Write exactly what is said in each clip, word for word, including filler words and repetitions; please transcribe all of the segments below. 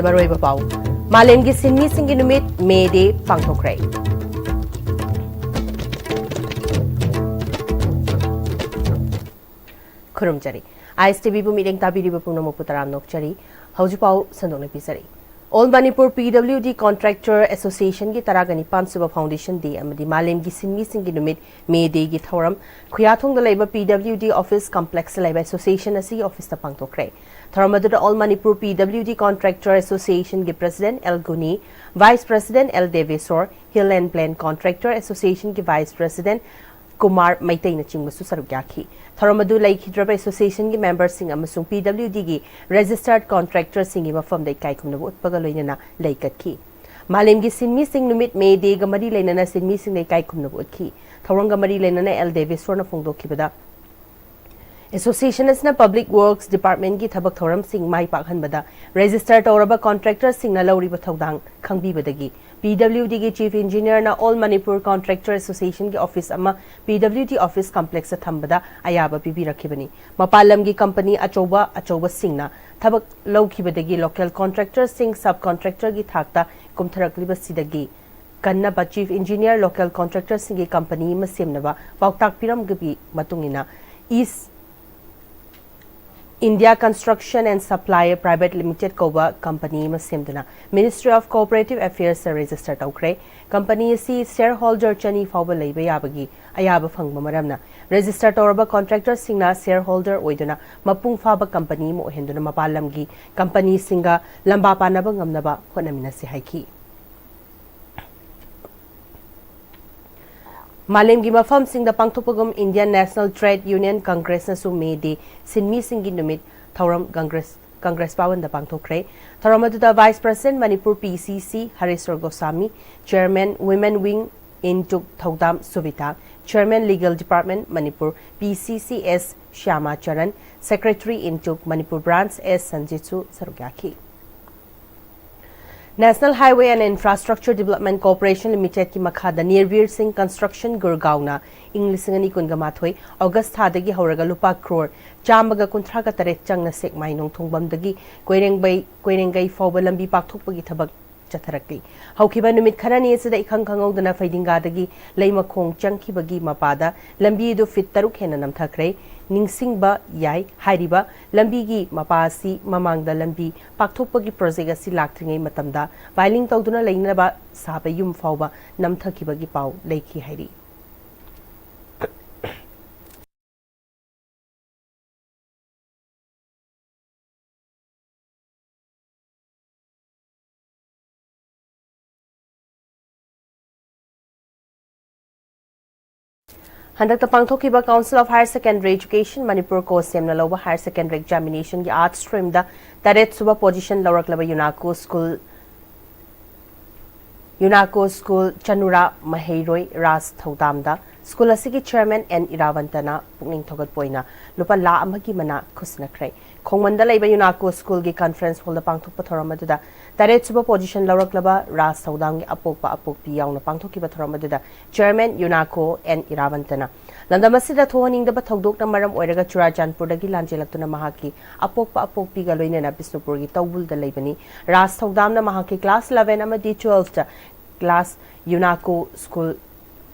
ꯃꯔꯨꯑꯣꯏꯕ ꯄꯥꯎ꯫ ꯃꯥꯂꯦꯝꯒꯤ ꯁꯤꯟꯃꯤꯁꯤꯡꯒꯤ ꯅꯨꯃꯤꯠ, ꯃꯦ ꯗꯦ, ꯄꯥꯡꯊꯣꯛꯈ꯭ꯔꯦ꯫ ꯈꯨꯔꯨꯝꯖꯔꯤ꯫ ꯑꯥꯏ ꯑꯦꯁ ꯇꯤ ꯚꯤꯕꯨ ꯃꯤꯠꯌꯦꯡ ꯇꯥꯕꯤꯔꯤꯕ ꯄꯨꯝꯅꯃꯛꯄꯨ ꯇꯔꯥꯝꯅ ꯑꯣꯛꯆꯔꯤ꯫ ꯍꯧꯖꯤꯛ ꯄꯥꯎ ꯁꯟꯗꯣꯛꯅ ꯄꯤꯖꯔꯤ꯫ All Manipur P W D Contractor Association ꯒꯤ ꯇꯔꯥꯒ ꯅꯤꯄꯥꯟ ꯁꯨꯕ Foundation Day ꯑꯃꯗꯤ ꯃꯥꯂꯦꯝꯒꯤ ꯁꯤꯟꯃꯤꯁꯤꯡꯒꯤ ꯅꯨꯃꯤꯠ, ꯃꯦ ꯗꯦꯒꯤ ꯊꯧꯔꯝ ꯈꯨꯌꯥꯊꯣꯡꯗ ꯂꯩꯕ P W D office complex ꯇ ꯂꯩꯕ association ꯑꯁꯤꯒꯤ office ꯇ ꯄꯥꯡꯊꯣꯛꯈ꯭ꯔꯦ꯫ ꯊꯧꯔꯝ ꯑꯗꯨꯗ All Manipur P W D Contractor Association ꯒꯤ President L ꯒꯨꯅꯤ, Vice President L ꯗꯦꯕꯦꯁꯣꯔ, Hill and Plain Contractor Association ꯒꯤ Vice President ꯀꯨꯃꯥꯔ ꯃꯩꯇꯩꯅꯆꯤꯡꯕꯁꯨ ꯁꯔꯨꯛ ꯌꯥꯈꯤ꯫ ꯊꯧꯔꯝ ꯑꯗꯨ ꯂꯩꯈꯤꯗ꯭ꯔꯕ association ꯒꯤ member ꯁꯤꯡ ꯑꯃꯁꯨꯡ P W D ꯒꯤ registered contractor ꯁꯤꯡꯒꯤ ꯃꯐꯝꯗ ꯏꯀꯥꯏ ꯈꯨꯝꯅꯕ ꯎꯠꯄꯒ ꯂꯣꯏꯅꯅ ꯂꯩꯀꯠꯈꯤ꯫ ꯃꯥꯂꯦꯝꯒꯤ ꯁꯤꯟꯃꯤꯁꯤꯡ ꯅꯨꯃꯤꯠ, ꯃꯦ ꯗꯦꯒ ꯃꯔꯤ ꯂꯩꯅꯅ ꯁꯤꯟꯃꯤꯁꯤꯡꯅ ꯏꯀꯥꯏ ꯈꯨꯝꯅꯕ ꯎꯠꯈꯤ꯫ ꯊꯧꯔꯝꯒ ꯃꯔꯤ ꯂꯩꯅꯅ ꯑꯦꯜ ꯗꯦꯕꯦꯁꯣꯔꯅ ꯐꯣꯡꯗꯣꯛꯈꯤꯕꯗ, association ꯑꯁꯤꯅ public works department ꯀꯤ ꯊꯕꯛ ꯊꯧꯔꯝꯁꯤꯡ ꯃꯥꯏ ꯄꯥꯛꯍꯟꯕꯗ register ꯇꯧꯔꯕ contractor ꯁꯤꯡꯅ ꯂꯧꯔꯤꯕ ꯊꯧꯗꯥꯡ ꯈꯪꯕꯤꯕꯗꯒꯤ P W D ꯒꯤ Chief Engineer ꯅ All Manipur Contractor Association ꯒꯤ office ꯑꯃ P W D office complex ꯇ ꯊꯝꯕꯗ ꯑꯌꯥꯕ ꯄꯤꯕꯤꯔꯛꯈꯤꯕꯅꯤ꯫ ꯃꯄꯥꯟ ꯂꯝꯒꯤ company ꯑꯆꯧꯕ ꯑꯆꯧꯕꯁꯤꯡꯅ ꯊꯕꯛ ꯂꯧꯈꯤꯕꯗꯒꯤ local contractor ꯁꯤꯡ sub contractor ꯒꯤ ꯊꯥꯛꯇ ꯀꯨꯝꯊꯔꯛꯂꯤꯕꯁꯤꯗꯒꯤ ꯀꯟꯅꯕ Chief Engineer local contractor ꯁꯤꯡꯒꯤ company ꯑꯃ ꯁꯦꯝꯅꯕ ꯄꯥꯎꯇꯥꯛ ꯄꯤꯔꯝꯕꯒꯤ ꯃꯇꯨꯡ ꯏꯟꯅ East India Construction and Supply Private Limited ꯀꯧꯕ company ꯑꯃ ꯁꯦꯝꯗꯨꯅ Ministry of Cooperative Affairs ꯇ register ꯇꯧꯈ꯭ꯔꯦ꯫ Company ꯑꯁꯤ shareholder ꯆꯅꯤ ꯐꯥꯎꯕ ꯂꯩꯕ ꯌꯥꯕꯒꯤ ꯑꯌꯥꯕ ꯐꯪꯕ ꯃꯔꯝꯅ register ꯇꯧꯔꯕ contractor ꯁꯤꯡꯅ shareholder ꯑꯣꯏꯗꯨꯅ ꯃꯄꯨꯡ ꯐꯥꯕ company ꯑꯃ ꯑꯣꯏꯍꯟꯗꯨꯅ ꯃꯄꯥꯟ ꯂꯝꯒꯤ company ꯁꯤꯡꯒ ꯂꯝꯕꯥ ꯄꯥꯅꯕ ꯉꯝꯅꯕ ꯍꯣꯠꯅꯃꯤꯟꯅꯁꯤ ꯍꯥꯏꯈꯤ꯫ ꯃꯥꯂꯦꯝꯒꯤ ꯃꯐꯝꯁꯤꯡꯗ ꯄꯥꯡꯊꯣꯛꯄꯒꯨꯝ Indian National Trade Union Congress ꯅꯁꯨ ꯃꯦ ꯗꯦ ꯁꯤꯟꯃꯤꯁꯤꯡꯒꯤ ꯅꯨꯃꯤꯠ ꯊꯧꯔꯝ Congress, Congress ꯚꯕꯟꯗ ꯄꯥꯡꯊꯣꯛꯈ꯭ꯔꯦ꯫ ꯊꯧꯔꯝ ꯑꯗꯨꯗ Vice President Manipur P C C ꯍꯔꯦꯁ꯭ꯋꯔ ꯒꯣꯁꯥꯃꯤ, Chairman Women Wing ꯏꯟ ꯇꯨꯛ ꯊꯧꯗꯥꯝ ꯁꯨꯕꯤꯇꯥ, Chairman Legal Department Manipur P C C S ꯁ꯭ꯌꯥꯃꯥ Charan, Secretary ꯏꯟ ꯇꯨꯛ Manipur Branch S ꯁꯟꯖꯤꯠꯁꯨ ꯁꯔꯨꯛ ꯌꯥꯈꯤ꯫ National Highway and Infrastructure Development Corporation Limited ꯀꯤ ꯃꯈꯥꯗ ꯅꯤꯔꯕꯤꯔ ꯁꯤꯡ ꯀꯟꯁꯇ꯭ꯔꯛꯁꯟ ꯒꯨꯔꯒꯥꯎꯅ ꯏꯪ ꯂꯤꯁꯤꯡ ꯑꯅꯤ ꯀꯨꯟꯒ ꯃꯥꯊꯣꯏ ꯑꯣꯒꯁ ꯊꯥꯗꯒꯤ ꯍꯧꯔꯒ ꯂꯨꯄꯥ ꯀ꯭ꯔꯣꯔ ꯆꯥꯝꯃꯒ ꯀꯨꯟꯊ꯭ꯔꯥꯒ ꯇꯔꯦꯠ ꯆꯪꯅ ꯁꯦꯛꯃꯥꯏ ꯅꯣꯡꯊꯣꯡꯕꯝꯗꯒꯤ ꯀꯣꯏꯔꯦꯡꯕꯩ-, ꯀꯣꯏꯔꯦꯡꯒꯩ ꯐꯥꯎꯕ ꯂꯝꯕꯤ ꯄꯥꯛꯊꯣꯛꯄꯒꯤ ꯊꯕꯛ ꯆꯠꯊꯔꯛꯂꯤ꯫ ꯍꯧꯈꯤꯕ ꯅꯨꯃꯤꯠ ꯈꯔꯅꯤ ꯑꯁꯤꯗ ꯏꯈꯪ ꯈꯪꯍꯧꯗꯅ ꯐꯩꯗꯤꯡꯒꯥꯗꯒꯤ ꯂꯩ ꯃꯈꯣꯡ ꯆꯪꯈꯤꯕꯒꯤ ꯃꯄꯥꯗ ꯂꯝꯕꯤ ꯑꯗꯨ ꯐꯤꯠ ꯇꯔꯨꯛ ꯍꯦꯟꯅ ꯅꯝꯊꯈ꯭ꯔꯦ꯫ ꯅꯤꯡꯁꯤꯡꯕ ꯌꯥꯏ, ꯍꯥꯏꯔꯤꯕ ꯂꯝꯕꯤꯒꯤ ꯃꯄꯥ ꯑꯁꯤ ꯃꯃꯥꯡꯗ ꯂꯝꯕꯤ ꯄꯥꯛꯊꯣꯛꯄꯒꯤ ꯄ꯭ꯔꯣꯖꯦꯛ ꯑꯁꯤ ꯂꯥꯛꯇ꯭ꯔꯤꯉꯩ ꯃꯇꯝꯗ ꯄꯥꯏꯂꯤꯡ ꯇꯧꯗꯨꯅ ꯂꯩꯅꯕ ꯁꯥꯕ ꯌꯨꯝ ꯐꯥꯎꯕ ꯅꯝꯊꯈꯤꯕꯒꯤ ꯄꯥꯎ ꯂꯩꯈꯤ ꯍꯥꯏꯔꯤ꯫ ꯍꯟꯗꯛꯇ ꯄꯥꯡꯊꯣꯛꯈꯤꯕ Council of Higher Secondary Education Manipur ꯀꯣ ꯁꯦꯝꯅ ꯂꯧꯕ higher secondary examination ꯒꯤ arts stream ꯗ ꯇꯔꯦꯠ ꯁꯨꯕ position ꯂꯧꯔꯛꯂꯕ ꯌꯨꯅꯥꯀꯣ ꯁ꯭ꯀꯨꯜ, ꯌꯨꯅꯥꯀꯣ ꯁ꯭ꯀꯨꯜ ꯆꯅꯨꯔꯥ ꯃꯍꯩꯔꯣꯏ ꯔꯥꯖ ꯊꯧꯗꯥꯝꯗ ꯁ꯭ꯀꯨꯜ ꯑꯁꯤꯒꯤ chairman ꯑꯦꯟ ꯏꯔꯥꯕꯟꯇꯅ ꯄꯨꯛꯅꯤꯡ ꯊꯧꯒꯠꯄ ꯑꯣꯏꯅ ꯂꯨꯄꯥ ꯂꯥꯈ ꯑꯃꯒꯤ ꯃꯅꯥ ꯈꯨꯠꯁꯤꯟꯅꯈ꯭ꯔꯦ꯫ ꯈꯣꯡꯃꯟꯗ ꯂꯩꯕ ꯌꯨꯅꯥꯀꯣ ꯁ꯭ꯀꯨꯜꯒꯤ conference hall ꯗ ꯄꯥꯡꯊꯣꯛꯄ ꯊꯧꯔꯝ ꯑꯗꯨꯗ ꯇꯔꯦꯠ ꯁꯨꯕ position ꯂꯧꯔꯛꯂꯕ ꯔꯥꯖ ꯊꯧꯗꯥꯝꯒꯤ ꯑꯄꯣꯛꯄ ꯑꯄꯣꯛꯄꯤ ꯌꯥꯎꯅ ꯄꯥꯡꯊꯣꯛꯈꯤꯕ ꯊꯧꯔꯝ ꯑꯗꯨꯗ chairman ꯌꯨꯅꯥꯀꯣ ꯑꯦꯟ ꯏꯔꯥꯕꯟꯇꯅ ꯂꯝꯗꯝ ꯑꯁꯤꯗ ꯊꯣꯛꯍꯟꯅꯤꯡꯗꯕ ꯊꯧꯗꯣꯛꯅ ꯃꯔꯝ ꯑꯣꯏꯔꯒ ꯆꯨꯔꯥꯆꯥꯟꯄꯨꯔꯗꯒꯤ ꯂꯥꯟꯖꯦꯜꯂꯛꯇꯨꯅ ꯃꯍꯥꯛꯀꯤ ꯑꯄꯣꯛꯄ ꯑꯄꯣꯛꯄꯤꯒ ꯂꯣꯏꯅꯅ ꯕꯤꯁꯅꯨꯄꯨꯔꯒꯤ ꯇꯧꯕꯨꯜꯗ ꯂꯩꯕꯅꯤ꯫ ꯔꯥꯖ ꯊꯧꯗꯥꯝꯅ ꯃꯍꯥꯛꯀꯤ class eleven ꯑꯃꯗꯤ twelfth class ꯌꯨꯅꯥꯀꯣ ꯁ꯭ꯀꯨꯜ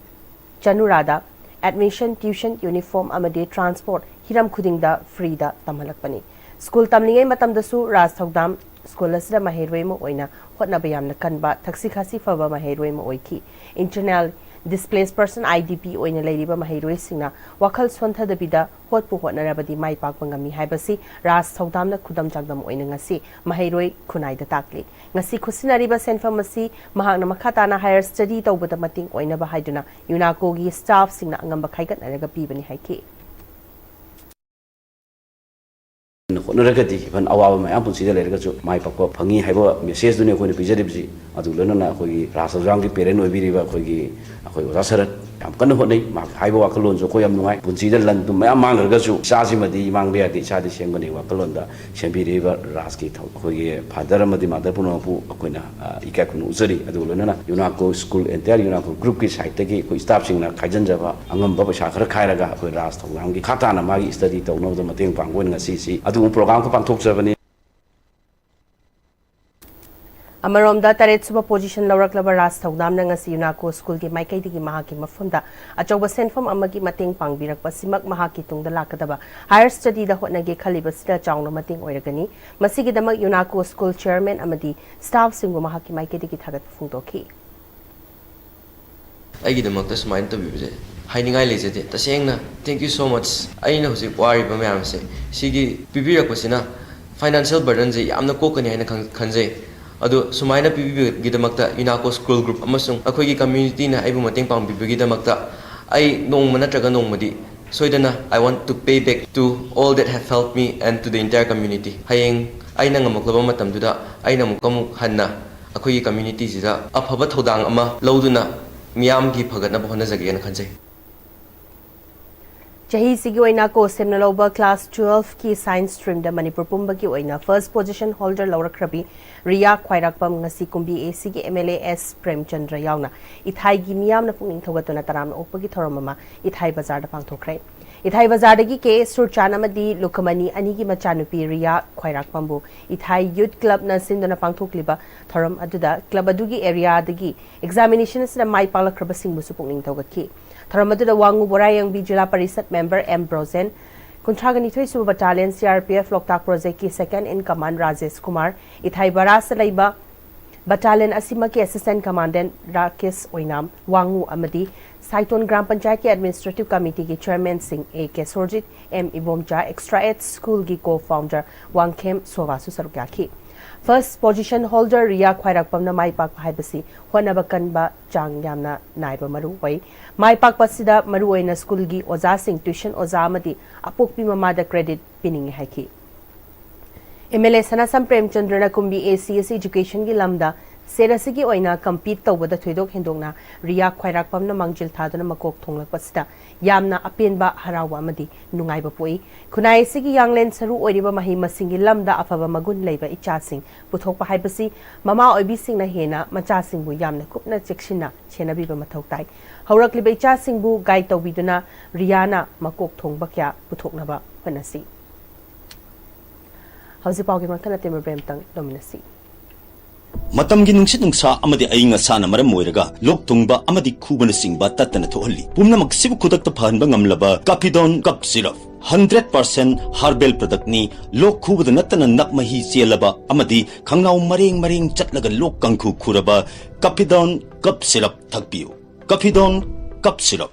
ꯆꯅꯨꯔꯥꯗ admission, tuition, uniform ꯑꯃꯗꯤ transport ꯍꯤꯔꯝ ꯈꯨꯗꯤꯡꯗ free ꯗ ꯇꯝꯍꯜꯂꯛꯄꯅꯤ꯫ ꯁ꯭ꯀꯨꯜ ꯇꯝꯂꯤꯉꯩ ꯃꯇꯝꯗꯁꯨ ꯔꯥꯖ ꯊꯧꯗꯥꯝ ꯁ꯭ꯀꯨꯜ ꯑꯁꯤꯗ ꯃꯍꯩꯔꯣꯏ ꯑꯃ ꯑꯣꯏꯅ ꯍꯣꯠꯅꯕ ꯌꯥꯝꯅ ꯀꯟꯕ, ꯊꯛꯁꯤ ꯈꯥꯁꯤ ꯐꯕ ꯃꯍꯩꯔꯣꯏ ꯑꯃ ꯑꯣꯏꯈꯤ꯫ Internally Displaced Person, I D P, ꯑꯣꯏꯅ ꯂꯩꯔꯤꯕ ꯃꯍꯩꯔꯣꯏꯁꯤꯡꯅ ꯋꯥꯈꯜ ꯁꯣꯟꯊꯗꯕꯤꯗ ꯍꯣꯠꯄꯨ ꯍꯣꯠꯅꯔꯕꯗꯤ ꯃꯥꯏ ꯄꯥꯛꯄ ꯉꯝꯃꯤ ꯍꯥꯏꯕꯁꯤ ꯔꯥꯖ ꯊꯧꯗꯥꯝꯅ ꯈꯨꯗꯝ ꯆꯥꯡꯗꯝ ꯑꯣꯏꯅ ꯉꯁꯤ ꯃꯍꯩꯔꯣꯏ ꯈꯨꯟꯅꯥꯏꯗ ꯇꯥꯛꯂꯤ꯫ ꯉꯁꯤ ꯈꯨꯠꯁꯤꯟꯅꯔꯤꯕ ꯁꯦꯟꯐꯝ ꯑꯁꯤ ꯃꯍꯥꯛꯅ ꯃꯈꯥ ꯇꯥꯅ higher study ꯇꯧꯕꯗ ꯃꯇꯦꯡ ꯑꯣꯏꯅꯕ ꯍꯥꯏꯗꯨꯅ ꯌꯨꯅꯥꯀꯣꯒꯤ staff ꯁꯤꯡꯅ ꯑꯉꯝꯕ ꯈꯥꯏꯒꯠꯅꯔꯒ ꯄꯤꯕꯅꯤ ꯍꯥꯏꯈꯤ꯫ ꯑꯩꯅ ꯔꯒꯗꯤ ꯏꯚꯟ ꯑꯋꯥꯕ ꯃꯌꯥꯝ ꯄꯨꯟꯁꯤꯗ ꯂꯩꯔꯒꯁꯨ ꯃꯥꯏ ꯄꯥꯛꯄ ꯐꯪꯉꯤ ꯍꯥꯏꯕ ꯃꯦꯁꯦꯖꯇꯨꯅꯤ ꯑꯩꯈꯣꯏꯅ ꯄꯤꯖꯔꯤꯕꯁꯤ꯫ ꯑꯗꯨ ꯂꯣꯏꯅꯅ ꯑꯩꯈꯣꯏꯒꯤ ꯔꯥꯁ ꯊꯧꯖꯥꯝꯒꯤ ꯄꯦꯔꯦꯟ ꯑꯣꯏꯕꯤꯔꯤꯕ ꯑꯩꯈꯣꯏꯒꯤ ꯑꯩꯈꯣꯏ ꯑꯣꯖꯥ ꯁꯔꯠ ꯌꯥꯝ ꯀꯟꯅ ꯍꯣꯠꯅꯩ꯫ ꯃꯍꯥꯛ ꯍꯥꯏꯕ ꯋꯥꯈꯜꯂꯣꯟꯁꯨ ꯑꯩꯈꯣꯏ ꯌꯥꯝ ꯅꯨꯡꯉꯥꯏ꯫ ꯄꯨꯟꯁꯤꯗ ꯂꯟ ꯊꯨꯝ ꯃꯌꯥꯝ ꯃꯥꯡꯈ꯭ꯔꯒꯁꯨ ꯏꯆꯥꯁꯤꯃꯗꯤ ꯃꯥꯡꯕ ꯌꯥꯗꯦ, ꯏꯆꯥꯗꯤ ꯁꯦꯝꯒꯅꯤ ꯋꯥꯈꯜꯂꯣꯟꯗ ꯁꯦꯝꯕꯤꯔꯤꯕ ꯔꯥꯁꯀꯤ ꯊꯧ-, ꯑꯩꯈꯣꯏꯒꯤ ꯐꯥꯗꯔ ꯑꯃꯗꯤ ꯃꯥꯗꯔ ꯄꯨꯝꯅꯃꯛꯄꯨ ꯑꯩꯈꯣꯏꯅ, ꯑ, ꯏꯀꯥꯏ ꯈꯨꯝꯅꯧꯖꯔꯤ꯫ ꯑꯗꯨꯒ ꯂꯣꯏꯅꯅ ꯌꯨꯅꯥꯀꯣ ꯁ꯭ꯀꯨꯜ, entire ꯌꯨꯅꯥꯀꯣ ꯒ꯭ꯔꯨꯞꯀꯤ ꯁꯥꯏꯠꯇꯒꯤ ꯑꯩꯈꯣꯏ ꯁ꯭ꯇꯥꯐꯁꯤꯡꯅ ꯈꯥꯏꯖꯤꯟꯖꯕ ꯑꯉꯝꯕ ꯄꯩꯁꯥ ꯈꯔ ꯈꯥꯏꯔꯒ ꯑꯩꯈꯣꯏ ꯔꯥꯁ ꯊꯧꯖꯥꯝꯒꯤ ꯈꯥ ꯇꯥꯅ ꯃꯥꯒꯤ ꯁ꯭ꯇꯗꯤ ꯇꯧꯅꯕꯗ ꯃꯇꯦꯡ ꯄꯥꯡꯕ ꯑꯣꯏꯅ ꯉꯁꯤꯁꯤ ꯑꯗꯨꯒꯨꯝꯕ ꯄ꯭ꯔꯣꯒ꯭ꯔꯥꯝ ꯈꯔ ꯄꯥꯡꯊꯣꯛꯆꯕꯅꯤ꯫ ꯑꯃꯔꯣꯝꯗ, ꯇꯔꯦꯠ ꯁꯨꯕ ꯄꯣꯖꯤꯁꯟ ꯂꯧꯔꯛꯂꯕ ꯔꯥꯖ ꯊꯧꯗꯥꯝꯅ ꯉꯁꯤ ꯌꯨꯅꯥꯀꯣ ꯁ꯭ꯀꯨꯜꯒꯤ ꯃꯥꯏꯀꯩꯗꯒꯤ ꯃꯍꯥꯛꯀꯤ ꯃꯐꯝꯗ ꯑꯆꯧꯕ ꯁꯦꯟꯐꯝ ꯑꯃꯒꯤ ꯃꯇꯦꯡ ꯄꯥꯡꯕꯤꯔꯛꯄꯁꯤꯃꯛ ꯃꯍꯥꯛꯀꯤ ꯇꯨꯡꯗ ꯂꯥꯛꯀꯗꯕ ꯍꯥꯌꯔ ꯁ꯭ꯇꯗꯤꯗ ꯍꯣꯠꯅꯒꯦ ꯈꯜꯂꯤꯕꯁꯤꯗ ꯆꯥꯎꯅ ꯃꯇꯦꯡ ꯑꯣꯏꯔꯒꯅꯤ꯫ ꯃꯁꯤꯒꯤꯗꯃꯛ ꯌꯨꯅꯥꯀꯣ ꯁ꯭ꯀꯨꯜ ꯆꯤꯌꯔꯃꯦꯟ ꯑꯃꯗꯤ ꯁ꯭ꯇꯥꯐꯁꯤꯡꯕꯨ ꯃꯍꯥꯛꯀꯤ ꯃꯥꯏꯀꯩꯗꯒꯤ ꯊꯥꯒꯠꯄ ꯐꯣꯡꯗꯣꯛꯈꯤ꯫ ꯑꯩꯒꯤꯗꯃꯛꯇ ꯁꯨꯃꯥꯏꯅ ꯇꯧꯕꯤꯕꯁꯦ ꯍꯥꯏꯅꯤꯡꯉꯥꯏ ꯂꯩꯖꯗꯦ꯫ ꯇꯁꯦꯡꯅ, thank you so much꯫ ꯑꯩꯅ ꯍꯧꯖꯤꯛ ꯋꯥꯔꯤꯕ ꯃꯌꯥꯝꯁꯦ ꯁꯤꯒꯤ ꯄꯤꯕꯤꯔꯛꯄꯁꯤꯅ ꯐꯥꯏꯅꯥꯟꯁꯤꯌꯦꯜ ꯕꯔꯗꯟꯁꯦ ꯌꯥꯝꯅ ꯀꯣꯛꯀꯅꯤ ꯍꯥꯏꯅ ꯈꯪ-, ꯈꯟꯖꯩ꯫ ꯑꯗꯣ ꯁꯨꯃꯥꯏꯅ ꯄꯤꯕꯤꯕꯒꯤꯗꯃꯛꯇ ꯌꯨꯅꯥꯀꯣ ꯁ꯭ꯀꯨꯜ ꯒ꯭ꯔꯨꯞ ꯑꯃꯁꯨꯡ ꯑꯩꯈꯣꯏꯒꯤ ꯀꯝꯃ꯭ꯌꯨꯅꯤꯇꯤꯅ ꯑꯩꯕꯨ ꯃꯇꯦꯡ ꯄꯥꯡꯕꯤꯕꯒꯤꯗꯃꯛꯇ ꯑꯩ ꯅꯣꯡꯃ ꯅꯠꯇ꯭ꯔꯒ ꯅꯣꯡꯃꯗꯤ ꯁꯣꯏꯗꯅ, I want to pay back to all that have helped me and to the entire community꯫ ꯍꯌꯦꯡ ꯑꯩꯅ ꯉꯝꯃꯛꯂꯕ ꯃꯇꯝꯗꯨꯗ ꯑꯩꯅ ꯑꯃꯨꯛꯀ ꯑꯃꯨꯛ ꯍꯟꯅ ꯑꯩꯈꯣꯏꯒꯤ ꯀꯝꯃ꯭ꯌꯨꯅꯤꯇꯤꯁꯤꯗ ꯑꯐꯕ ꯊꯧꯗꯥꯡ ꯑꯃ ꯂꯧꯗꯨꯅ ꯃꯤꯌꯥꯝꯒꯤ ꯐꯒꯠꯅꯕ ꯍꯣꯠꯅꯖꯒꯦꯅ ꯈꯟꯖꯩ꯫ ꯆꯍꯤꯁꯤꯒꯤ ꯑꯣꯏꯅ ꯀꯣ ꯁꯦꯝꯅ ꯂꯧꯕ ꯀ꯭ꯂꯥꯁ ꯇꯨꯋꯦꯜꯐꯀꯤ ꯁꯥꯏꯟꯁ ꯁ꯭ꯇ꯭ꯔꯤꯝꯗ ꯃꯅꯤꯄꯨꯔ ꯄꯨꯝꯕꯒꯤ ꯑꯣꯏꯅ ꯐꯥꯔꯁ ꯄꯣꯖꯤꯁꯟ ꯍꯣꯜꯗꯔ ꯂꯧꯔꯛꯈ꯭ꯔꯕꯤ ꯔꯤꯌꯥ ꯈ꯭ꯋꯥꯏꯔꯥꯛꯄꯝ ꯉꯁꯤ ꯀꯨꯝꯕꯤ ꯑꯦ ꯁꯤꯒꯤ M L A S Premchandra ꯌꯥꯎꯅ ꯏꯊꯥꯏꯒꯤ ꯃꯤꯌꯥꯝꯅ ꯄꯨꯛꯅꯤꯡ ꯊꯧꯒꯠꯇꯨꯅ ꯇꯔꯥꯝꯅ ꯑꯣꯛꯄꯒꯤ ꯊꯧꯔꯝ ꯑꯃ ꯏꯊꯥꯏ ꯕꯖꯥꯔꯗ ꯄꯥꯡꯊꯣꯛꯈ꯭ꯔꯦ꯫ ꯏꯊꯥꯏ ꯕꯖꯥꯔꯗꯒꯤ ꯀꯦ ꯑꯦꯁ ꯁꯨꯔꯆꯥꯟ ꯑꯃꯗꯤ ꯂꯨꯈꯃꯅꯤ ꯑꯅꯤꯒꯤ ꯃꯆꯥꯅꯨꯄꯤ ꯔꯤꯌꯥ ꯈ꯭ꯋꯥꯏꯔꯥꯛꯄꯝꯕꯨ ꯏꯊꯥꯏ ꯌꯨꯠ ꯀ꯭ꯂꯕꯅ ꯁꯤꯟꯗꯨꯅ ꯄꯥꯡꯊꯣꯛꯂꯤꯕ ꯊꯧꯔꯝ ꯑꯗꯨꯗ ꯀ꯭ꯂꯕ ꯑꯗꯨꯒꯤ ꯑꯦꯔꯤꯌꯥꯗꯒꯤ ꯑꯦꯛꯖꯥꯃꯤꯅꯦꯁꯟ ꯑꯁꯤꯗ ꯃꯥꯏ ꯄꯥꯛꯂꯛꯈ꯭ꯔꯕꯁꯤꯡꯕꯨꯁꯨ ꯄꯨꯛꯅꯤꯡ ꯊꯧꯒꯠꯈꯤ꯫ ꯊꯧꯔꯝ ꯑꯗꯨꯗ ꯋꯥꯉꯨ ꯕꯣꯔꯥꯌꯦꯡꯕꯤ ꯖꯤꯂꯥ ꯄꯔꯤꯁꯠ ꯃꯦꯝꯕꯔ ꯑꯦꯝ ꯕ꯭ꯔꯣꯖꯦꯟ, ꯀꯨꯟꯊ꯭ꯔꯥꯒ ꯅꯤꯊꯣꯏ ꯁꯨꯕ battalion C R P F Loktak ꯄ꯭ꯔꯣꯖꯦꯛꯀꯤ second in command Rajesh Kumar, Ithai ꯕꯔꯥꯁꯇ ꯂꯩꯕ ꯕꯠꯇꯥꯂꯤꯌꯟ ꯑꯁꯤꯃꯛꯀꯤ ꯑꯦꯁꯤꯁꯇꯦꯟꯠ ꯀꯃꯥꯟꯗꯦꯟꯠ ꯔꯥꯀꯦꯁ ꯑꯣꯏꯅꯥꯝ ꯋꯥꯉꯨ ꯑꯃꯗꯤ ꯁꯥꯏꯇꯣꯟ ꯒ꯭ꯔꯥꯝ ꯄꯟꯆꯥꯌꯠꯀꯤ ꯑꯦꯗꯃꯤꯅꯤꯁꯇ꯭ꯔꯦꯇꯤꯚ ꯀꯃꯤꯇꯤꯒꯤ ꯆꯤꯌꯔꯃꯦꯟꯁꯤꯡ A K Sorojit, M Ibomcha, extra at ꯁ꯭ꯀꯨꯜꯒꯤ ꯀꯣ ꯐꯥꯎꯟꯗꯔ ꯋꯥꯡꯈꯦꯝ ꯁꯣꯚꯥꯁꯨ ꯁꯔꯨꯛ ꯌꯥꯈꯤ꯫ ꯐꯥꯔꯁ ꯄꯣꯖꯤꯁꯟ ꯍꯣꯜꯗꯔ ꯔꯤꯌꯥ ꯈ꯭ꯋꯥꯏꯔꯥꯛꯄꯝꯅ ꯃꯥꯏ ꯄꯥꯛꯄ ꯍꯥꯏꯕꯁꯤ ꯍꯣꯠꯅꯕ ꯀꯟꯕ, ꯆꯥꯡ ꯌꯥꯝꯅ ꯅꯥꯏꯕ ꯃꯔꯨ ꯑꯣꯏ꯫ ꯃꯥꯏ ꯄꯥꯛꯄ ꯑꯁꯤꯗ ꯃꯔꯨꯑꯣꯏꯅ ꯁ꯭ꯀꯨꯜꯒꯤ ꯑꯣꯖꯥꯁꯤꯡ, ꯇ꯭ꯌꯨꯁꯟ ꯑꯣꯖꯥ ꯑꯃꯗꯤ ꯑꯄꯣꯛꯄꯤ ꯃꯃꯥꯗ ꯀ꯭ꯔꯦꯗꯤꯠ ꯄꯤꯅꯤꯡꯏ ꯍꯥꯏꯈꯤ꯫ M L A ꯁꯅꯥꯁꯝ ꯄ꯭ꯔꯦꯝꯆꯟꯗ꯭ꯔꯅ ꯀꯨꯝꯕꯤ A C S ꯏꯗꯨꯀꯦꯁꯟꯒꯤ ꯂꯝꯗ ꯁ꯭ꯇꯦꯠ ꯑꯁꯤꯒꯤ ꯑꯣꯏꯅ ꯀꯝꯄꯤꯠ ꯇꯧꯕꯗ ꯊꯣꯏꯗꯣꯛ ꯍꯦꯟꯗꯣꯛꯅ ꯔꯤꯌꯥ ꯈ꯭ꯋꯥꯏꯔꯥꯛꯄꯝꯅ ꯃꯥꯡꯖꯤꯜ ꯊꯥꯗꯨꯅ ꯃꯀꯣꯛ ꯊꯣꯡꯂꯛꯄꯁꯤꯗ ꯌꯥꯝꯅ ꯑꯄꯦꯟꯕ, ꯍꯔꯥꯎꯕ ꯑꯃꯗꯤ ꯅꯨꯡꯉꯥꯏꯕ ꯄꯣꯛꯏ꯫ ꯈꯨꯟꯅꯥꯏ ꯑꯁꯤꯒꯤ ꯌꯥꯡꯂꯦꯟ ꯁꯔꯨ ꯑꯣꯏꯔꯤꯕ ꯃꯍꯩ ꯃꯁꯤꯡꯒꯤ ꯂꯝꯗ ꯑꯐꯕ ꯃꯒꯨꯟ ꯂꯩꯕ ꯏꯆꯥꯁꯤꯡ ꯄꯨꯊꯣꯛꯄ ꯍꯥꯏꯕꯁꯤ ꯃꯃꯥ ꯑꯣꯏꯕꯤꯁꯤꯡꯅ ꯍꯦꯟꯅ ꯃꯆꯥꯁꯤꯡꯕꯨ ꯌꯥꯝꯅ ꯀꯨꯞꯅ ꯆꯦꯛꯁꯤꯟꯅ ꯁꯦꯟꯅꯕꯤꯕ ꯃꯊꯧ ꯇꯥꯏ꯫ ꯍꯧꯔꯛꯂꯤꯕ ꯏꯆꯥꯁꯤꯡꯕꯨ ꯒꯥꯏꯗ ꯇꯧꯕꯤꯗꯨꯅ ꯔꯤꯌꯥꯅ ꯃꯀꯣꯛ ꯊꯣꯡꯕ ꯀꯌꯥ ꯄꯨꯊꯣꯛꯅꯕ ꯍꯣꯠꯅꯁꯤ꯫ ꯍꯧꯖꯤꯛ ꯄꯥꯎꯒꯤ ꯃꯊꯪ ꯑꯇꯦꯟꯕ ꯕ꯭ꯔꯦꯛ ꯑꯃꯇꯪ ꯂꯧꯃꯤꯟꯅꯁꯤ꯫ ꯃꯇꯝꯒꯤ ꯅꯨꯡꯁꯤꯠ ꯅꯨꯡꯁꯥ ꯑꯃꯗꯤ ꯑꯏꯪ ꯑꯁꯥꯅ ꯃꯔꯝ ꯑꯣꯏꯔꯒ ꯂꯣꯛ ꯊꯨꯡꯕ ꯑꯃꯗꯤ ꯈꯨꯕꯅꯆꯤꯡꯕ ꯇꯠꯇꯅ ꯊꯣꯛꯍꯜꯂꯤ꯫ ꯄꯨꯝꯅꯃꯛꯁꯤꯕꯨ ꯈꯨꯗꯛꯇ ꯐꯍꯟꯕ ꯉꯝꯂꯕ ꯀꯥꯐꯤꯗꯣꯟ cough syrup. Hundred percent herbal ꯄ꯭ꯔꯗꯛꯅꯤ꯫ ꯂꯣꯛ ꯈꯨꯕꯗ ꯅꯠꯇꯅ ꯅꯞ ꯃꯍꯤ ꯆꯦꯜꯂꯕ ꯑꯃꯗꯤ ꯈꯪꯅꯥꯎ ꯃꯔꯦꯡ ꯃꯔꯦꯡ ꯆꯠꯂꯒ ꯂꯣꯛ ꯀꯥꯡꯈꯨ ꯈꯨꯔꯕ ꯀꯥꯐꯤꯗꯣꯟ ꯀꯞ ꯁꯤꯔꯞ ꯊꯛꯄꯤꯌꯨ꯫ ꯀꯥꯐꯤꯗꯣꯟ cough syrup.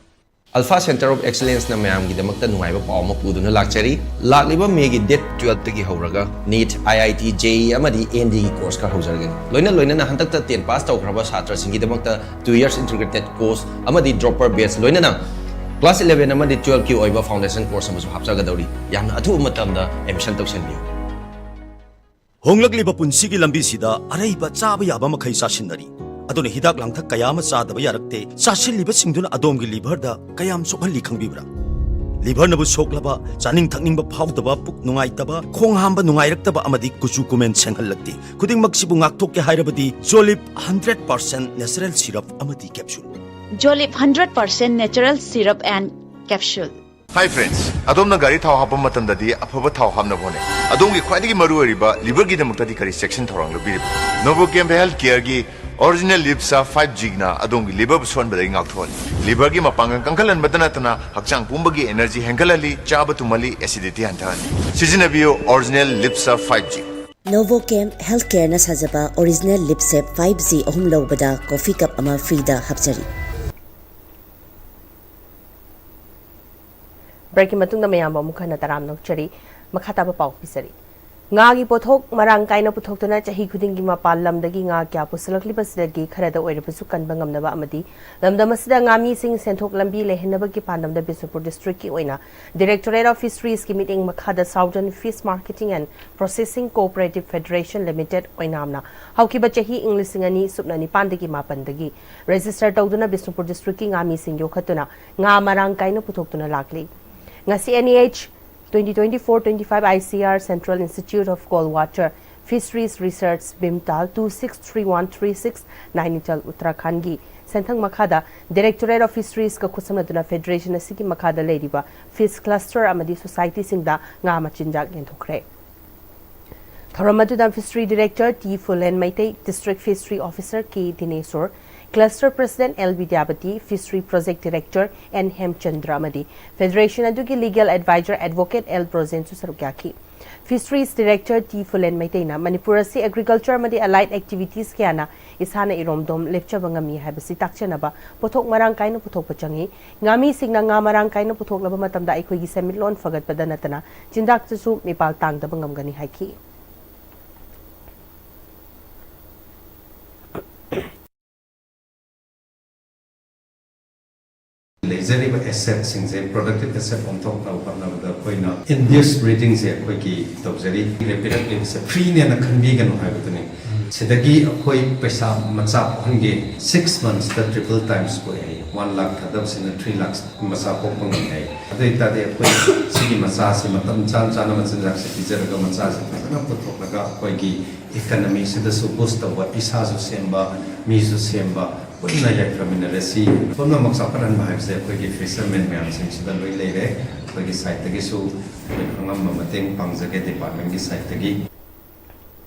Alpha Center of Excellenceꯅ ꯃꯌꯥꯝꯒꯤꯗꯃꯛꯇ ꯅꯨꯡꯉꯥꯏꯕ ꯄꯥꯎ ꯑꯃ ꯄꯨꯗꯨꯅ ꯂꯥꯛꯆꯔꯤ꯫ ꯂꯥꯛꯂꯤꯕ ꯃꯦꯒꯤ ꯗꯦꯠ ꯇꯨꯋꯦꯜꯐꯇꯒꯤ ꯍꯧꯔꯒ ꯅꯤꯠ, ꯑꯥꯏ ꯑꯥꯏ ꯇꯤ, ꯖꯦ ꯏ ꯑꯃꯗꯤ ꯑꯦꯟ ꯗꯤꯒꯤ ꯀꯣꯔꯁ ꯈꯔ ꯍꯧꯖꯔꯒꯅꯤ꯫ ꯂꯣꯏꯅ ꯂꯣꯏꯅꯅ ꯍꯟꯗꯛꯇ ꯇꯦꯟ ꯄꯥꯁ ꯇꯧꯈ꯭ꯔꯕ ꯁꯥꯇ꯭ꯔꯁꯤꯡꯒꯤꯗꯃꯛꯇ ꯇꯨ ꯌꯔꯁ ꯏꯟꯇꯤꯒ꯭ꯔꯦꯇꯦꯠ ꯀꯣꯔꯁ ꯑꯃꯗꯤ ꯗ꯭ꯔꯣꯄꯔ ꯕꯦꯆ, ꯂꯣꯏꯅꯅ ꯀ꯭ꯂꯥꯁ ꯏꯂꯦꯚꯦꯟ ꯑꯃꯗꯤ ꯇꯨꯋꯦꯜꯐꯀꯤ ꯑꯣꯏꯕ ꯐꯥꯎꯟꯗꯦꯁꯟ ꯀꯣꯔꯁ ꯑꯃꯁꯨ ꯍꯥꯞꯆꯒꯗꯧꯔꯤ꯫ ꯌꯥꯝꯅ ꯑꯊꯨꯕ ꯃꯇꯝꯗ ꯑꯦꯗꯃꯤꯁꯟ ꯇꯧꯁꯤꯟꯕꯤꯌꯨ꯫ ꯍꯣꯡꯂꯛꯂꯤꯕ ꯄꯨꯟꯁꯤꯒꯤ ꯂꯝꯕꯤꯁꯤꯗ ꯑꯔꯩꯕ ꯆꯥꯕ ꯌꯥꯕ ꯃꯈꯩ ꯆꯥꯁꯤꯟꯅꯔꯤ꯫ ꯑꯗꯨꯅ ꯍꯤꯗꯥꯛ ꯂꯥꯡꯊꯛ ꯀꯌꯥ ꯑꯃ ꯆꯥꯗꯕ ꯌꯥꯔꯛꯇꯦ꯫ ꯆꯥꯁꯤꯜꯂꯤꯕꯁꯤꯡꯗꯨꯅ ꯑꯗꯣꯝꯒꯤ ꯂꯤꯚꯔꯗ ꯀꯌꯥꯝ ꯁꯣꯛꯍꯜꯂꯤ ꯈꯪꯕꯤꯕ꯭ꯔꯥ? ꯂꯤꯚꯔꯅꯕꯨ ꯁꯣꯛꯂꯕ, ꯆꯥꯅꯤꯡ ꯊꯛꯅꯤꯡꯕ ꯐꯥꯎꯗꯕ, ꯄꯨꯛ ꯅꯨꯡꯉꯥꯏꯇꯕ, ꯈꯣꯡ ꯍꯥꯝꯕ ꯅꯨꯡꯉꯥꯏꯔꯛꯇꯕ ꯑꯃꯗꯤ ꯀꯨꯆꯨ ꯀꯨꯃꯦꯟ ꯁꯦꯡꯍꯜꯂꯛꯇꯦ꯫ ꯈꯨꯗꯤꯡꯃꯛꯁꯤꯕꯨ ꯉꯥꯛꯊꯣꯛꯀꯦ ꯍꯥꯏꯔꯕꯗꯤ ꯖꯣꯂꯤꯞ ꯍꯟꯗ꯭ꯔꯦꯠ ꯄꯥꯔꯁꯦꯟ ꯅꯦꯆꯔꯦꯜ ꯁꯤꯔꯞ ꯑꯃꯗꯤ capsule. Jolip hundred percent natural syrup and capsule. Hi friends, ꯑꯗꯣꯝꯅ ꯒꯥꯔꯤ ꯊꯥꯎ ꯍꯥꯞꯄ ꯃꯇꯝꯗꯗꯤ ꯑꯐꯕ ꯊꯥꯎ ꯍꯥꯞꯅꯕ ꯍꯣꯠꯅꯩ꯫ ꯑꯗꯣꯝꯒꯤ ꯈ꯭ꯋꯥꯏꯗꯒꯤ ꯃꯔꯨꯑꯣꯏꯔꯤꯕ ꯂꯤꯚꯔꯒꯤꯗꯃꯛꯇꯗꯤ ꯀꯔꯤ ꯆꯦꯛꯁꯤꯟ ꯊꯧꯔꯥꯡ ꯂꯧꯕꯤꯔꯤꯕ? Novochem Health Careꯒꯤ Original Liver Serve ꯐꯥꯏꯚ ꯖꯤꯅ ꯑꯗꯣꯝꯒꯤ ꯂꯤꯚꯔꯕꯨ ꯁꯣꯟꯕꯗꯒꯤ ꯉꯥꯛꯊꯣꯛꯍꯜꯂꯤ꯫ ꯂꯤꯚꯔꯒꯤ ꯃꯄꯥꯡꯒꯜ ꯀꯟꯈꯠꯍꯟꯕꯇ ꯅꯠꯇꯅ ꯍꯛꯆꯥꯡ ꯄꯨꯝꯕꯒꯤ ꯑꯦꯅꯔꯖꯤ ꯍꯦꯟꯒꯠꯍꯜꯂꯤ, ꯆꯥꯕ ꯇꯨꯝꯍꯜꯂꯤ, ꯑꯦꯁꯤꯗꯤꯇꯤ ꯍꯟꯊꯍꯜꯂꯤ꯫ ꯁꯤꯖꯤꯟꯅꯕꯤꯌꯨ Original Liver Serve five G. Novochem Health Careꯅ ꯁꯥꯖꯕ Original Liver Serve five G ꯑꯍꯨꯝ ꯂꯧꯕꯗ ꯀꯣꯐꯤ ꯀꯞ ꯑꯃ ꯐ꯭ꯔꯤꯗ ꯍꯥꯞꯆꯔꯤ꯫ ꯕ꯭ꯔꯦꯛꯀꯤ ꯃꯇꯨꯡꯗ ꯃꯌꯥꯝꯕꯨ ꯑꯃꯨꯛ ꯍꯟꯅ ꯇꯔꯥꯝꯅ ꯑꯣꯛꯆꯔꯤ꯫ ꯃꯈꯥ ꯇꯥꯕ ꯄꯥꯎ ꯄꯤꯖꯔꯤ꯫ ꯉꯥꯒꯤ ꯄꯣꯠꯊꯣꯛ ꯃꯔꯥꯡ ꯀꯥꯏꯅ ꯄꯨꯊꯣꯛꯇꯨꯅ ꯆꯍꯤ ꯈꯨꯗꯤꯡꯒꯤ ꯃꯄꯥꯟ ꯂꯝꯗꯒꯤ ꯉꯥ ꯀꯌꯥ ꯄꯨꯁꯤꯜꯂꯛꯂꯤꯕꯁꯤꯗꯒꯤ ꯈꯔꯗ ꯑꯣꯏꯔꯕꯁꯨ ꯀꯟꯕ ꯉꯝꯅꯕ ꯑꯃꯗꯤ ꯂꯝꯗꯝ ꯑꯁꯤꯗ ꯉꯥꯃꯤꯁꯤꯡ ꯁꯦꯟꯊꯣꯛ ꯂꯝꯕꯤ ꯂꯩꯍꯟꯅꯕꯒꯤ ꯄꯥꯟꯗꯝꯗ ꯕꯤꯁꯅꯨꯄꯨꯔ ꯗꯤꯁꯇ꯭ꯔꯤꯛꯀꯤ ꯑꯣꯏꯅ Directorate of Fisheries ꯀꯤ ꯃꯤꯠꯌꯦꯡ ꯃꯈꯥꯗ Southern Fish Marketing and Processing Cooperative Federation Limited ꯑꯣꯏꯅꯥꯝꯅ ꯍꯧꯈꯤꯕ ꯆꯍꯤ ꯏꯪ ꯂꯤꯁꯤꯡ ꯑꯅꯤ ꯁꯨꯞꯅ ꯅꯤꯄꯥꯟꯗꯒꯤ ꯃꯥꯄꯟꯗꯒꯤ register ꯇꯧꯗꯨꯅ ꯕꯤꯁꯅꯨꯄꯨꯔ ꯗꯤꯁꯇ꯭ꯔꯤꯛꯀꯤ ꯉꯥꯃꯤꯁꯤꯡ ꯌꯣꯛꯈꯠꯇꯨꯅ ꯉꯥ ꯃꯔꯥꯡ ꯀꯥꯏꯅ ꯄꯨꯊꯣꯛꯇꯨꯅ ꯂꯥꯛꯂꯤ꯫ ꯉꯁꯤ N E H twenty twenty-four twenty-five I C R Central Institute of Cold Water Fisheries Research, BIMTAL two six three one three six, Nainital, Uttarakhand ꯒꯤ ꯁꯦꯟꯊꯪ ꯃꯈꯥꯗ Directorate of Fisheries ꯀ ꯈꯨꯠꯁꯝꯅꯗꯨꯅ Federation ꯑꯁꯤꯒꯤ ꯃꯈꯥꯗ ꯂꯩꯔꯤꯕ fish cluster ꯑꯃꯗꯤ society ꯁꯤꯡꯗ ꯉꯥ ꯃꯆꯤꯟꯖꯥꯛ ꯌꯦꯟꯊꯣꯛꯈ꯭ꯔꯦ꯫ ꯊꯧꯔꯝ ꯑꯗꯨꯗ Fishery Director T Phulen Meitei, District Fishery Officer K Dineshor, Cluster President L Bidyapati, Fishery Project Director N Hemchandra ꯑꯃꯗꯤ Federation ꯑꯗꯨꯒꯤ Legal Advisor Advocate ꯑꯦꯜ ꯕ꯭ꯔꯣꯖꯦꯟꯁꯨ ꯁꯔꯨꯛ ꯌꯥꯈꯤ꯫ Fisheries Director ꯇꯤ ꯐꯨꯂꯦꯟ ꯃꯩꯇꯩꯅ ꯃꯅꯤꯄꯨꯔ ꯑꯁꯤ agriculture ꯑꯃꯗꯤ allied activities ꯀꯌꯥꯅ ꯏꯁꯥꯅ ꯏꯔꯣꯝꯗꯣꯝ ꯂꯦꯞꯆꯕ ꯉꯝꯃꯤ ꯍꯥꯏꯕꯁꯤ ꯇꯥꯛꯆꯅꯕ ꯄꯣꯠꯊꯣꯛ ꯃꯔꯥꯡ ꯀꯥꯏꯅ ꯄꯨꯊꯣꯛꯄ ꯆꯪꯏ꯫ ꯉꯥꯃꯤꯁꯤꯡꯅ ꯉꯥ ꯃꯔꯥꯡ ꯀꯥꯏꯅ ꯄꯨꯊꯣꯛꯂꯕ ꯃꯇꯝꯗ ꯑꯩꯈꯣꯏꯒꯤ ꯁꯦꯟꯃꯤꯠꯂꯣꯟ ꯐꯒꯠꯄꯗ ꯅꯠꯇꯅ ꯆꯤꯟꯖꯥꯛꯇꯁꯨ ꯃꯤꯄꯥꯜ ꯇꯥꯡꯗꯕ ꯉꯝꯒꯅꯤ ꯍꯥꯏꯈꯤ꯫ ꯂꯩꯖꯔꯤꯕ asset ꯁꯤꯡꯁꯦ productive asset ꯑꯣꯟꯊꯣꯛꯅꯕ ꯍꯣꯠꯅꯕꯗ ꯑꯩꯈꯣꯏꯅ induced breeding ꯁꯦ ꯑꯩꯈꯣꯏꯒꯤ ꯇꯧꯖꯔꯤ꯫ ꯄꯤꯔꯛꯂꯤꯕꯁꯦ free ꯅꯦꯅ ꯈꯟꯕꯤꯒꯅꯨ ꯍꯥꯏꯕꯗꯨꯅꯤ꯫ ꯁꯤꯗꯒꯤ ꯑꯩꯈꯣꯏ ꯄꯩꯁꯥ ꯃꯆꯥ ꯄꯣꯛꯍꯟꯒꯦ, six months ꯇ triple times ꯄꯣꯛꯑꯦ꯫ One lakh ꯊꯥꯗꯕꯁꯤꯅ three lakhs ꯃꯆꯥ ꯄꯣꯛꯄ ꯉꯝꯃꯦ ꯍꯥꯏ꯫ ꯑꯗꯨ ꯑꯣꯏꯇꯥꯔꯗꯤ ꯑꯩꯈꯣꯏ ꯁꯤꯒꯤ ꯃꯆꯥꯁꯤ ꯃꯇꯝ ꯆꯥ ꯆꯥꯅ ꯃꯆꯤꯟꯖꯥꯛꯁꯦ ꯄꯤꯖꯔꯒ ꯃꯆꯥꯁꯦ ꯐꯖꯅ ꯄꯨꯊꯣꯛꯂꯒ ꯑꯩꯈꯣꯏꯒꯤ economy ꯁꯤꯗꯁꯨ boost ꯇꯧꯕ, ꯏꯁꯥꯁꯨ ꯁꯦꯝꯕ, ꯃꯤꯁꯨ ꯁꯦꯝꯕ, ꯄꯨꯟꯅ ꯌꯥꯏꯐꯃꯤꯟꯅꯔꯁꯤ꯫ ꯄꯨꯝꯅꯃꯛ ꯆꯥꯎꯈꯠꯍꯟꯕ ꯍꯥꯏꯕꯁꯦ ꯑꯩꯈꯣꯏꯒꯤ fisherman ꯃꯌꯥꯝꯁꯤꯡꯁꯤꯗ ꯂꯣꯏ ꯂꯩꯔꯦ꯫ ꯑꯩꯈꯣꯏꯒꯤ side ꯇꯒꯤꯁꯨ ꯑꯩꯈꯣꯏ ꯑꯉꯝꯕ ꯃꯇꯦꯡ ꯄꯥꯡꯖꯒꯦ department ꯒꯤ side ꯇꯒꯤ꯫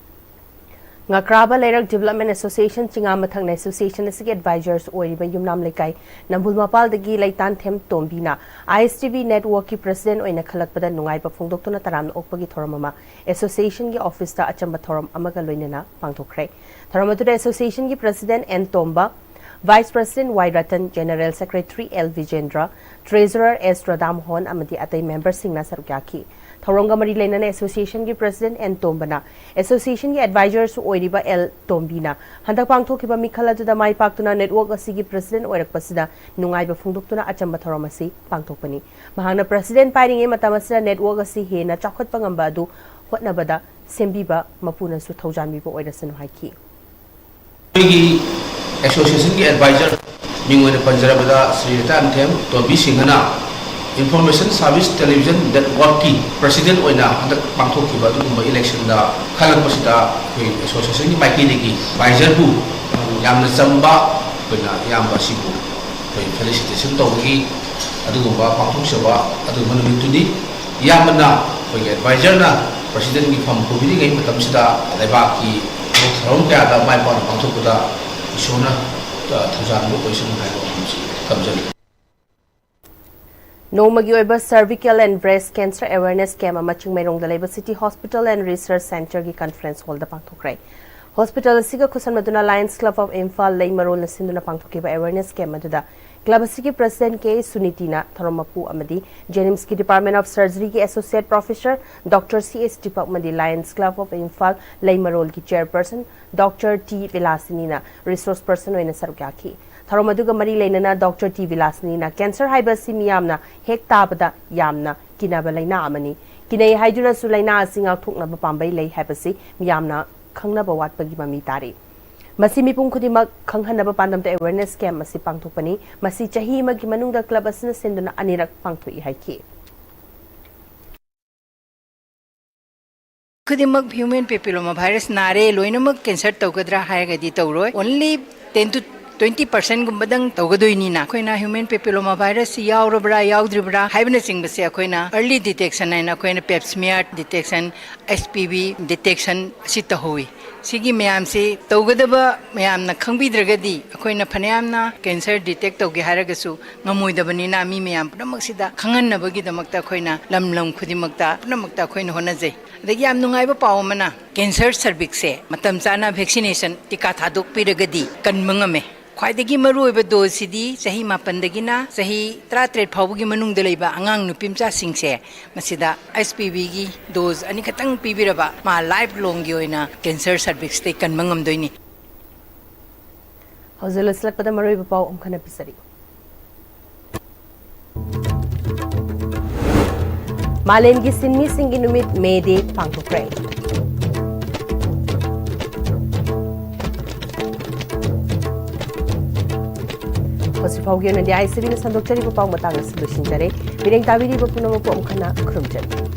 ꯉꯀ꯭ꯔꯥꯕ ꯂꯩꯔꯛ Development Association ꯆꯤꯉꯥꯃꯊꯛꯅ association ꯑꯁꯤꯒꯤ advisors ꯑꯣꯏꯔꯤꯕ ꯌꯨꯝꯅꯥꯝ ꯂꯩꯀꯥꯏ ꯅꯝꯕꯨꯜ ꯃꯄꯥꯜꯗꯒꯤ ꯂꯩꯇꯥꯟꯊꯦꯝ ꯇꯣꯝꯕꯤꯅ I S T V network ꯀꯤ president ꯑꯣꯏꯅ ꯈꯜꯂꯛꯄꯗ ꯅꯨꯡꯉꯥꯏꯕ ꯐꯣꯡꯗꯣꯛꯇꯨꯅ ꯇꯔꯥꯝꯅ ꯑꯣꯛꯄꯒꯤ ꯊꯧꯔꯝ ꯑꯃ association ꯒꯤ office ꯇ ꯑꯆꯝꯕ ꯊꯧꯔꯝ ꯑꯃꯒ ꯂꯣꯏꯅꯅ ꯄꯥꯡꯊꯣꯛꯈ꯭ꯔꯦ꯫ ꯊꯧꯔꯝ ꯑꯗꯨꯗ association ꯒꯤ president N Tomba, Vice President Y Ratan, General Secretary L Vijendra, Treasurer S Radhamohan ꯑꯃꯗꯤ ꯑꯇꯩ memberꯁꯤꯡꯅ ꯁꯔꯨꯛ ꯌꯥꯈꯤ꯫ ꯊꯧꯔꯝꯒ ꯃꯔꯤ ꯂꯩꯅꯅ associationꯒꯤ President N ꯇꯣꯝꯕꯅ associationꯒꯤ advisorꯁꯨ ꯑꯣꯏꯔꯤꯕ L ꯇꯣꯝꯕꯤꯅ ꯍꯟꯗꯛ ꯄꯥꯡꯊꯣꯛꯈꯤꯕ ꯃꯤꯈꯜ ꯑꯗꯨꯗ ꯃꯥꯏ ꯄꯥꯛꯇꯨꯅ network ꯑꯁꯤꯒꯤ President ꯑꯣꯏꯔꯛꯄꯁꯤꯗ ꯅꯨꯡꯉꯥꯏꯕ ꯐꯣꯡꯗꯣꯛꯇꯨꯅ ꯑꯆꯝꯕ ꯊꯧꯔꯝ ꯑꯁꯤ ꯄꯥꯡꯊꯣꯛꯄꯅꯤ꯫ ꯃꯍꯥꯛꯅ President ꯄꯥꯏꯔꯤꯉꯩ ꯃꯇꯝ ꯑꯁꯤꯗ network ꯑꯁꯤ ꯍꯦꯟꯅ ꯆꯥꯎꯈꯠꯄ ꯉꯝꯕ ꯑꯗꯨ ꯍꯣꯠꯅꯕꯗ ꯁꯦꯝꯕꯤꯕ ꯃꯄꯨꯅꯁꯨ ꯊꯧꯖꯥꯟꯕꯤꯕ ꯑꯣꯏꯔꯁꯅꯨ ꯍꯥꯏꯈꯤ꯫ ꯑꯩꯈꯣꯏꯒꯤ associationꯒꯤ advisor ꯃꯤꯡ ꯑꯣꯏꯅ ꯄꯟꯖꯔꯕꯗ ꯁ꯭ꯔꯤ ꯔꯤꯇꯥꯟꯊꯦꯝ ꯇꯣꯝꯕꯤ ꯁꯤꯡꯍꯅ Information Service Television Networkꯀꯤ President ꯑꯣꯏꯅ ꯍꯟꯗꯛ ꯄꯥꯡꯊꯣꯛꯈꯤꯕ ꯑꯗꯨꯒꯨꯝꯕ electionꯗ ꯈꯜꯂꯛꯄꯁꯤꯗ ꯑꯩꯈꯣꯏ associationꯒꯤ ꯃꯥꯏꯀꯩꯗꯒꯤ advisorꯕꯨ ꯌꯥꯝꯅ ꯆꯝꯕ ꯑꯩꯈꯣꯏꯅ ꯏꯌꯥꯝꯕ ꯑꯁꯤꯕꯨ ꯑꯩꯈꯣꯏ felicitation ꯇꯧꯕꯒꯤ ꯑꯗꯨꯒꯨꯝꯕ ꯄꯥꯡꯊꯣꯛꯆꯕ ꯑꯗꯨꯒꯨꯝꯕ ꯅꯨꯃꯤꯠꯇꯨꯅꯤ꯫ ꯏꯌꯥꯝꯕꯅ ꯑꯩꯈꯣꯏꯒꯤ advisorꯅ Presidentꯀꯤ ꯐꯝ ꯄꯨꯕꯤꯔꯤꯉꯩ ꯃꯇꯝꯁꯤꯗ ꯂꯩꯕꯥꯛꯀꯤ ꯊꯕꯛ ꯊꯧꯔꯝ ꯀꯌꯥꯗ ꯃꯥꯏ ꯄꯥꯛꯅ ꯄꯥꯡꯊꯣꯛꯄꯗ ꯏꯁꯣꯔꯅ, ꯑ, ꯊꯧꯖꯥꯜ ꯑꯃ ꯑꯣꯏꯁꯅꯨ ꯍꯥꯏꯕ ꯋꯥꯐꯝꯁꯤ ꯊꯝꯖꯔꯤ꯫ ꯅꯣꯡꯃꯒꯤ ꯑꯣꯏꯕ Cervical and Breast Cancer Awareness Camp ꯑꯃ ꯆꯤꯡꯃꯩꯔꯣꯡꯗ ꯂꯩꯕ City Hospital and Research Centreꯒꯤ conference hallꯗ ꯄꯥꯡꯊꯣꯛꯈ꯭ꯔꯦ꯫ Hospital ꯑꯁꯤꯒ ꯈꯨꯠꯁꯝꯅꯗꯨꯅ Lions Club of Imphal ꯂꯩꯃꯔꯣꯜꯅ ꯁꯤꯟꯗꯨꯅ ꯄꯥꯡꯊꯣꯛꯈꯤꯕ awareness camp ꯑꯗꯨꯗ club ꯑꯁꯤꯒꯤ President ꯀꯦ ꯁꯨꯅꯤꯇꯤꯅ ꯊꯧꯔꯝ ꯃꯄꯨ ꯑꯃꯗꯤ JNIMSꯀꯤ Department of Surgeryꯒꯤ Associate Professor Doctor C S Deepak ꯑꯃꯗꯤ Lions Club of Imphal ꯂꯩꯃꯔꯣꯜꯒꯤ Chairperson Doctor T ꯕꯤꯂꯥꯁꯤꯅꯤꯅ resource person ꯑꯣꯏꯅ ꯁꯔꯨꯛ ꯌꯥꯈꯤ꯫ ꯊꯧꯔꯝ ꯑꯗꯨꯒ ꯃꯔꯤ ꯂꯩꯅꯅ Doctor T ꯕꯤꯂꯥꯁꯤꯅꯤꯅ cancer ꯍꯥꯏꯕ ꯑꯁꯤ ꯃꯤꯌꯥꯝꯅ ꯍꯦꯛ ꯇꯥꯕꯗ ꯌꯥꯝꯅ ꯀꯤꯅꯕ ꯂꯩꯅꯥ ꯑꯃꯅꯤ꯫ ꯀꯤꯅꯩ ꯍꯥꯏꯗꯨꯅꯁꯨ ꯂꯩꯅꯥ ꯑꯁꯤ ꯉꯥꯛꯊꯣꯛꯅꯕ ꯄꯥꯝꯕꯩ ꯂꯩ ꯍꯥꯏꯕꯁꯤ ꯃꯤꯌꯥꯝꯅ ꯈꯪꯅꯕ ꯋꯥꯠꯄꯒꯤ ꯃꯃꯤ ꯇꯥꯔꯤ꯫ ꯃꯁꯤ ꯃꯤꯄꯨꯝ ꯈꯨꯗꯤꯡꯃꯛ ꯈꯪꯍꯟꯅꯕ ꯄꯥꯟꯗꯝꯗ awareness camp ꯑꯁꯤ ꯄꯥꯡꯊꯣꯛꯄꯅꯤ꯫ ꯃꯁꯤ ꯆꯍꯤ ꯑꯃꯒꯤ ꯃꯅꯨꯡꯗ club ꯑꯁꯤꯅ ꯁꯤꯟꯗꯨꯅ ꯑꯅꯤꯔꯛ ꯄꯥꯡꯊꯣꯛꯏ ꯍꯥꯏꯈꯤ꯫ ꯈꯨꯗꯤꯡꯃꯛ human papillomavirus ꯅꯥꯔꯦ, ꯂꯣꯏꯅꯃꯛ cancer ꯇꯧꯒꯗ꯭ꯔꯥ ꯍꯥꯏꯔꯒꯗꯤ ꯇꯧꯔꯣꯏ꯫ Only ten to twenty percentꯒꯨꯝꯕꯗꯪ ꯇꯧꯒꯗꯣꯏꯅꯤꯅ, ꯑꯩꯈꯣꯏꯅ human papillomavirus ꯁꯤ ꯌꯥꯎꯔꯕ꯭ꯔꯥ ꯌꯥꯎꯗ꯭ꯔꯤꯕ꯭ꯔꯥ ꯍꯥꯏꯕꯅꯆꯤꯡꯕꯁꯦ ꯑꯩꯈꯣꯏꯅ early detection ꯍꯥꯏꯅ ꯑꯩꯈꯣꯏꯅ pap smear detection, H P V detection ꯑꯁꯤ ꯇꯧꯍꯧꯋꯤ꯫ ꯁꯤꯒꯤ ꯃꯌꯥꯝꯁꯤ ꯇꯧꯒꯗꯕ ꯃꯌꯥꯝꯅ ꯈꯪꯕꯤꯗ꯭ꯔꯒꯗꯤ ꯑꯩꯈꯣꯏꯅ ꯐꯅꯌꯥꯝꯅ cancer detect ꯇꯧꯒꯦ ꯍꯥꯏꯔꯒꯁꯨ ꯉꯝꯃꯣꯏꯗꯕꯅꯤꯅ, ꯃꯤ ꯃꯌꯥꯝ ꯄꯨꯝꯅꯃꯛꯁꯤꯗ ꯈꯪꯍꯟꯅꯕꯒꯤꯗꯃꯛꯇ ꯑꯩꯈꯣꯏꯅ ꯂꯝ ꯂꯝ ꯈꯨꯗꯤꯡꯃꯛꯇ ꯄꯨꯝꯅꯃꯛꯇ ꯑꯩꯈꯣꯏꯅ ꯍꯣꯠꯅꯖꯩ꯫ ꯑꯗꯒꯤ ꯌꯥꯝ ꯅꯨꯡꯉꯥꯏꯕ ꯄꯥꯎ ꯑꯃꯅ, cancer cervixꯁꯦ ꯃꯇꯝ ꯆꯥꯅ vaccination ꯇꯤꯀꯥ ꯊꯥꯗꯣꯛꯄꯤꯔꯒꯗꯤ ꯀꯟꯕ ꯉꯝꯃꯦ꯫ ꯈ꯭ꯋꯥꯏꯗꯒꯤ ꯃꯔꯨꯑꯣꯏꯕ ꯗꯣꯁꯁꯤꯗꯤ ꯆꯍꯤ ꯃꯥꯄꯟꯗꯒꯤꯅ ꯆꯍꯤ ꯇꯔꯥꯇꯔꯦꯠ ꯐꯥꯎꯕꯒꯤ ꯃꯅꯨꯡꯗ ꯂꯩꯕ ꯑꯉꯥꯡ ꯅꯨꯄꯤ ꯃꯆꯥꯁꯤꯡꯁꯦ, ꯃꯁꯤꯗ ꯑꯩꯆ ꯄꯤ ꯚꯤꯒꯤ ꯗꯣꯁ ꯑꯅꯤꯈꯛꯇꯪ ꯄꯤꯕꯤꯔꯕ ꯃꯥ ꯂꯥꯏꯐ ꯂꯣꯡꯒꯤ ꯑꯣꯏꯅ ꯀꯦꯟꯁꯔ ꯁꯔꯚꯤꯁꯇꯩ ꯀꯟꯕ ꯉꯝꯗꯣꯏꯅꯤ꯫ ꯍꯧꯖꯤꯛ ꯂꯣꯏꯁꯤꯜꯂꯛꯄꯗ ꯃꯔꯨꯑꯣꯏꯕ ꯄꯥꯎ ꯑꯃꯨꯛ ꯍꯟꯅ ꯄꯤꯖꯔꯤ꯫ ꯃꯥꯂꯦꯝꯒꯤ ꯁꯤꯟꯃꯤꯁꯤꯡꯒꯤ ꯅꯨꯃꯤꯠ, ꯃꯦ ꯗꯦ, ꯄꯥꯡꯊꯣꯛꯈ꯭ꯔꯦ꯫ ꯍꯧꯖꯤꯛ ꯐꯥꯎꯒꯤ ꯑꯣꯏꯅꯗꯤ ꯑꯥꯏ ꯁꯤ ꯕꯤꯅ ꯁꯟꯗꯣꯛꯆꯔꯤꯕ ꯄꯥꯎ ꯃꯇꯥꯡ ꯑꯁꯤ ꯂꯣꯏꯁꯤꯟꯖꯔꯦ꯫ ꯃꯤꯠꯌꯦꯡ ꯇꯥꯕꯤꯔꯤꯕ ꯄꯨꯝꯅꯃꯛꯄꯨ ꯑꯃꯨꯛ ꯍꯟꯅ ꯈꯨꯔꯨꯝꯖꯔꯤ꯫